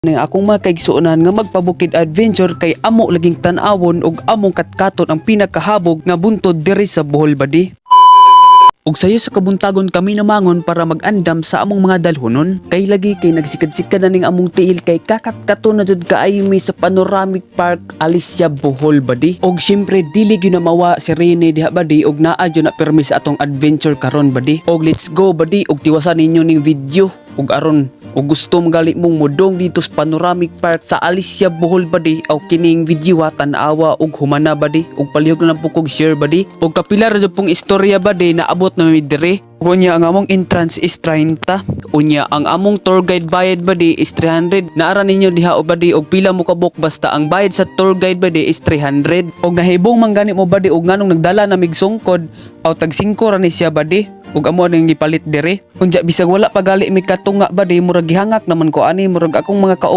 Ning akong mga kaigsuonan nga magpabukid adventure kay amo laging tan-awon ug among katkaton ang pinakahabog nga buntod diri sa Bohol, badi. Ug sayo sa kabuntagon kami namangon para mag-andam sa among mga dalhonon. Kay lagi kay nagsikad-sikad na ning among tiil kay kakatkaton na jud kaayo mi sa Panoramic Park Alicia Bohol, badi. Og syempre dili gyud na mawa si Rene diha, badi, og naa jud na permi sa atong adventure karon, badi. Og let's go, badi, og tiwasan ninyo ning video ug aron ug gusto magali mong mudong dito sa Panoramic Park sa Alicia Bohol, badi, aw kining video ha, tan-awa ug humana, badi, ug palihog na lang po kog share, badi. Ug kapila ra jud pong istorya, badi, naabot na mi dire. Unya ang among entrance is 30. Unya ang among tour guide bayad, badi, is 300. Naara ninyo diha o, badi, og pila mo kabuk, basta ang bayad sa tour guide, badi, is 300. Og nahibong man gani mo, badi, og nganong nagdala na mig sungkod aw tag 5 ra ni siya, badi, ug amo nang gipalit dire. Unya bisag wala pa gali mi katunga, badi, murag gihangak naman ko ani, murag akong mga kauban.